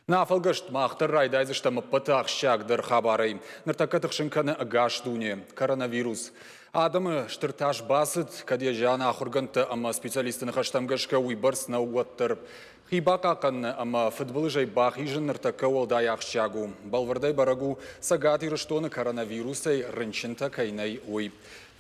Нӕ афӕлгӕст мах дӕр райдайдзыстӕм ӕппӕты ахсджиагдӕр хабарӕй. Ныртӕккӕ тыхсын кӕны ӕгас дуне – коронавирус. Адӕмы стыр тас бацыд, кӕд йӕ зиан ахуыргӕндтӕ ӕмӕ специалистты ныхӕстӕм гӕсгӕ уыйбӕрц нӕу, уӕддӕр. Хи бахъахъхъӕныны ӕмӕ фыдбылызӕй бахизын ныртӕккӕ уӕлдай ахсджиаг у. Бӕлвырдӕй бӕрӕг у, Цӕгат Ирыстоны коронавирусӕй рынчынтӕ кӕй нӕй, уый.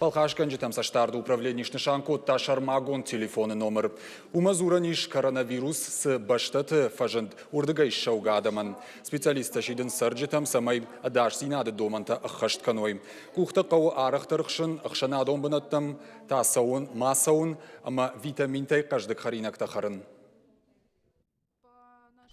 Фӕлхасгӕнджытӕм цӕстдарды управлени снысан кодта сӕрмагонд телефоны номыр. Уымӕ дзурӕн ис, коронавирус цы бӕстӕты фӕзынд, уырдыгӕй ссӕугӕ адӕмӕн. Специалисттӕ сидынц цӕрджытӕм, цӕмӕй ӕдасдзинады домӕнтӕ ӕххӕст кӕной. Къухтӕ хъӕуы арӕхдӕр хсын, ӕхсӕнадон бынӕттӕм та цӕуын, ма цӕуын ӕмӕ витаминтӕй хъӕздыг хӕринӕгтӕ хӕрын.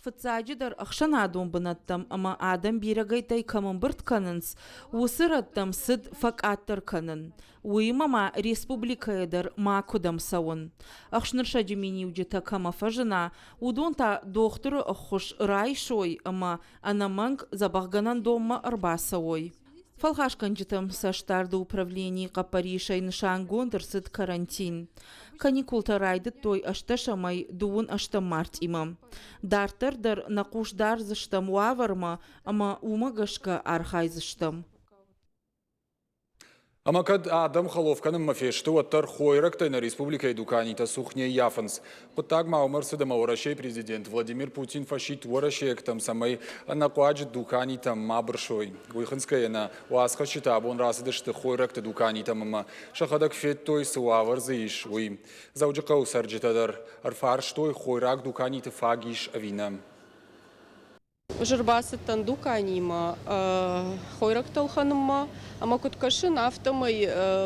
Фыццаджыдӕр ӕхсӕнадон бынӕттӕм ӕмӕ адӕм бирӕгӕйттӕй кӕм ӕмбырд кӕнынц, уыцы рӕттӕм цыд фӕкъаддӕр кӕнын. Уыимӕ ма республикӕйӕ дӕр макуыдӕм цӕуын. Ӕхснырсӕджы миниуджытӕ кӕмӕ фӕзына, уыдон та дохтыры ӕххуыс райсой ӕмӕ ӕнӕмӕнг дзӕбӕхгӕнӕндонмӕ ӕрбацӕуой. Фӕлхасгӕнджытӕм цӕстдарды управленийы хъӕппӕрисӕй нысангонд ӕрцыд карантин. Каникултӕ райдыдтой ӕстдӕсӕмӕй дыууын ӕстӕм мартъимӕ. Дарддӕр дӕр нӕ хъус дардзыстӕм уавӕрмӕ ӕмӕ уымӕ гӕсгӕ архайдзыстӕм. Ӕмӕ кӕд адӕм хӕлоф кӕнынмӕ фесты, уӕддӕр хойрӕгтӕй нӕ республикӕйы дуканитӕ цух не ййафынц. Хъуыддаг ма уым ӕрцыд ӕмӕ Уӕрӕсейы президент Владимир Путин фӕсидт уӕрӕсейӕгтӕм, цӕмӕй ӕнӕхъуаджы дуканитӕм ма бырсой. Уый хынцгӕйӕ нӕ уацхӕсджытӕ абон рацыдысты хойрӕгты дуканитӕм ӕмӕ сӕхӕдӕг федтой, цы уавӕр дзы ис, уый. Дзӕуджыхъӕуы цӕрджытӕ дӕр ӕрфарстой, хойраг дуканиты фаг ис ӕви нӕ. Ӕз ӕрбацыдтӕн дуканимӕ хойрӕгтӕ ӕлхӕнынмӕ ӕмӕ куыд кӕсын, афтӕмӕй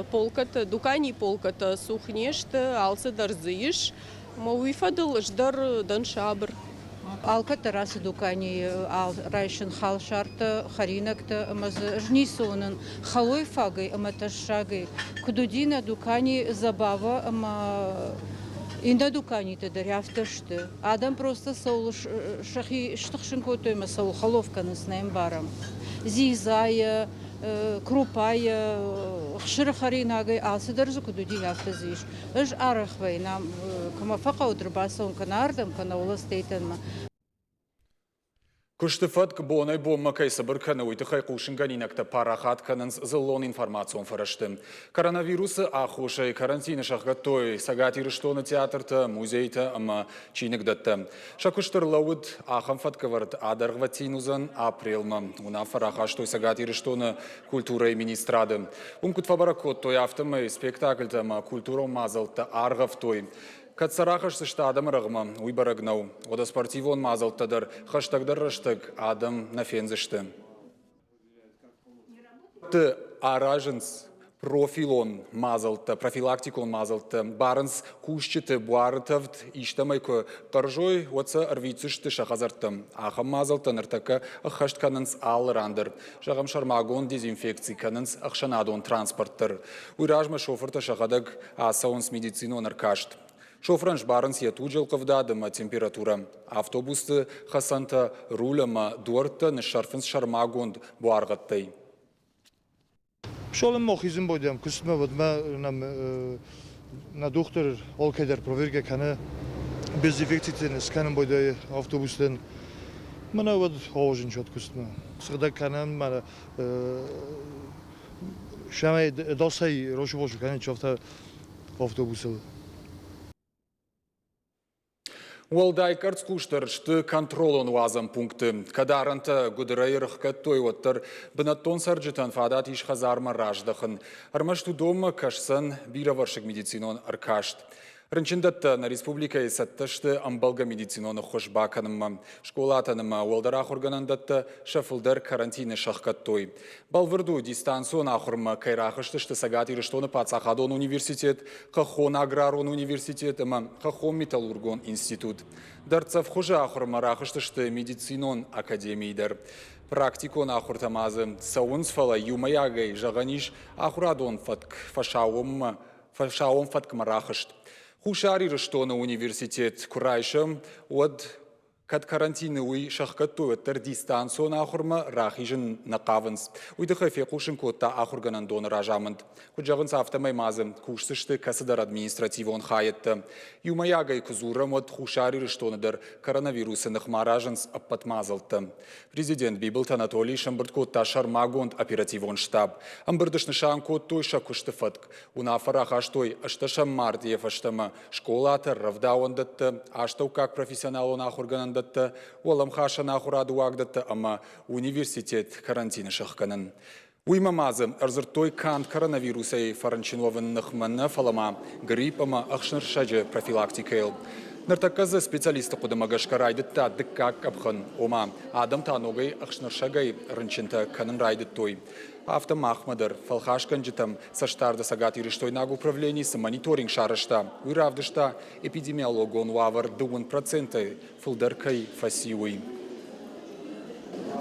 полкӕтӕ, дуканийы полкӕтӕ цух не сты, алцыдӕр дзы ис ӕмӕ уый фӕдыл ӕз дӕр дӕн сабыр. Алкӕддӕр ацы дуканийы райсын халсартӕ, хӕринӕгтӕ ӕмӕ дзы ӕз ницы уынын хӕлойфагӕй ӕмӕ тӕссагӕй. Куыд уыди нӕ дукани Забава ӕмӕ иннӕ дуканиты дӕр афтӕ сты. Адӕм просто цӕуыл сӕхи стыхсын кодтой ӕмӕ цӕуыл хӕлоф кӕнынц, нӕ ӕмбарӕм. Дзидзайӕ, крупайӕ, хсыры хӕринагӕй алцыдӕр дзы куыд уыди, афтӕ дзы ис. Ӕз арӕх вӕййын ам, кӕмӕ фӕхъӕуы ӕрбацӕуын кӕнӕ ардӕм, кӕнӕ Оластейтӕнмӕ. Куысты фӕтк бонӕй-бонмӕ кӕй цыбыр кӕны, уый тыххӕй хъусынгӕнинӕгтӕ парахат кӕнынц дзыллон информацион фӕрӕзты. Коронавирусы аххосӕй карантины сӕхгӕдтой Цӕгат Ирыстоны театртӕ, музейтӕ ӕмӕ чиныгдӕттӕ. Сӕ куыст ӕрлӕууыд, ахӕм фӕткӕвӕрд адӕргъвӕтин уыдзӕн апрелмӕ. Уынаффӕ рахастой Цӕгат Ирыстоны культурӕйы министрады. Уым куыд фӕбӕрӕг кодтой, афтӕмӕй спектакльтӕ ӕмӕ культурон мадзӕлттӕ аргъӕвтой. Кӕд сӕ рахӕсдзысты адӕмы рӕгъмӕ, уый бӕрӕг нӕу. Уӕдӕ спортивон мадзӕлттӕ дӕр хӕстӕгдӕр рӕстӕг адӕм нӕ фендзысты. Аразынц профилон мадзӕлттӕ, профилактикон мадзӕлттӕ, барынц кусджыты буары тӕвд истӕмӕй куы хъӕрзой, уӕд сӕ ӕрвитдзысты сӕ хӕдзӕрттӕм. Ахӕм мадзӕлттӕ ныртӕккӕ ӕххӕст кӕнынц алы ран дӕр. Зӕгъӕм, сӕрмагонд дезинфекци кӕнынц ӕхсӕнадон транспорт дӕр. Уый размӕ шофыртӕ сӕхӕдӕг ацӕуынц медицинон ӕркаст. Шофырӕн сбарынц йӕ туджы ӕлхъывдад ӕмӕ температурӕ. Автобусты хӕцӕнтӕ, руль ӕмӕ дуӕрттӕ ныссӕрфынц сӕрмагонд буаргъӕдтӕй. Пшолым хизын байдайӕм куыстмӕ, уӕдмӕ нӕм нӕ дохтыр алкӕдӕр проверкӕ кӕны, дезинфекцитӕ скӕнын байдайы автобустӕн. Мӕнӕ уӕд ауазын чат куыстмӕ. Сыгъдӕг кӕнӕм, мӕнӕ Сӕмӕй досӕй росубосу кӕнӕ чофтӕ автобусыл. Уӕлдай къӕрцхъусдӕр сты контролон уадзӕн пункты. Кӕд арӕнтӕ гуыдырӕй ӕрыхгӕдтой, уӕддӕр бынӕттон цӕрджытӕн фадат ис хӕдзармӕ раздӕхын. Ӕрмӕст уыдонмӕ кӕсдзӕн бирӕвӕрсыг медицинон ӕркаст. Рынчындӕттӕ нӕ республикӕйы цӕттӕ сты ӕмбӕлгӕ медицинон ӕххуыс бакӕнынмӕ. Скъолатӕн ӕмӕ уӕлдӕр ахуыргӕнӕндӕттӕ сӕ фылдӕр карантины сӕхгӕдтой. Бӕлвырд у, дистанцион ахуырмӕ кӕй рахызтысты Цӕгат Ирыстоны паддзахадон университет, Хӕххон аграрон университет ӕмӕ Хӕххон металлургон институт. Дӕрддзӕф хуызы ахуырмӕ рахызтысты медицинон академийы дӕр. Практикон ахуыртӕ ма дзы цӕуынц, фӕлӕ иумӕйагӕй зӕгъӕн ис, ахуырадон фӕтк фӕсаууонмӕ фӕсаууон фӕткмӕ рахызт. Хуссар Ирыстоны университет куы райсӕм, уӕд. Кӕд карантины уый сӕхгӕдтой, уӕддӕр дистанцион ахуырмӕ рахизын нӕ хъавынц. Уый тыххӕй фехъусын кодта ахуыргӕнӕндоны разамынд. Куыд зӕгъынц, афтӕмӕй ма дзы кусдзысты кӕцыдӕр административон хайӕдтӕ. Иумӕйагӕй куы дзурӕм, уӕд Хуссар Ирыстоны дӕр коронавирусы ныхмӕ аразынц ӕппӕт мадзӕлттӕ. Президент Бибылты Анатолий сӕмбырд кодта сӕрмагонд оперативон штаб. Ӕмбырды снысан кодтой сӕ куысты фӕтк. Уынаффӕ рахастой ӕстӕсӕм мартъийӕ фӕстӕмӕ скъолатӕ, рӕвдауӕндӕттӕ, астӕуккаг профессионалон ахуыргӕнӕндӕттӕ, уӕлӕмхасӕн ахуырады уагдӕттӕ ӕмӕ университет карантины сӕхгӕнын. Уыимӕ ма дзы ӕрдзырдтой канд коронавирусӕй фӕрынчын уӕвыны ныхмӕ нӕ, фӕлӕ ма грипп ӕмӕ ӕхснырсӕджы профилактикӕйыл. Ныртӕккӕ дзы специалистты хъуыдымӕ гӕсгӕ райдыдта дыккаг къӕпхӕн, ома адӕм та ногӕй ӕхснырсӕгӕй рынчынтӕ кӕнын райдыдтой. Афтӕ махмӕ дӕр фӕлхасгӕнджытӕм цӕстдарды цӕгатирыстойнаг управлени цы мониторинг сарӕзта, уый равдыста, эпидемиологон уавӕр 2 процентӕй фылдӕр кӕй фӕци, уый.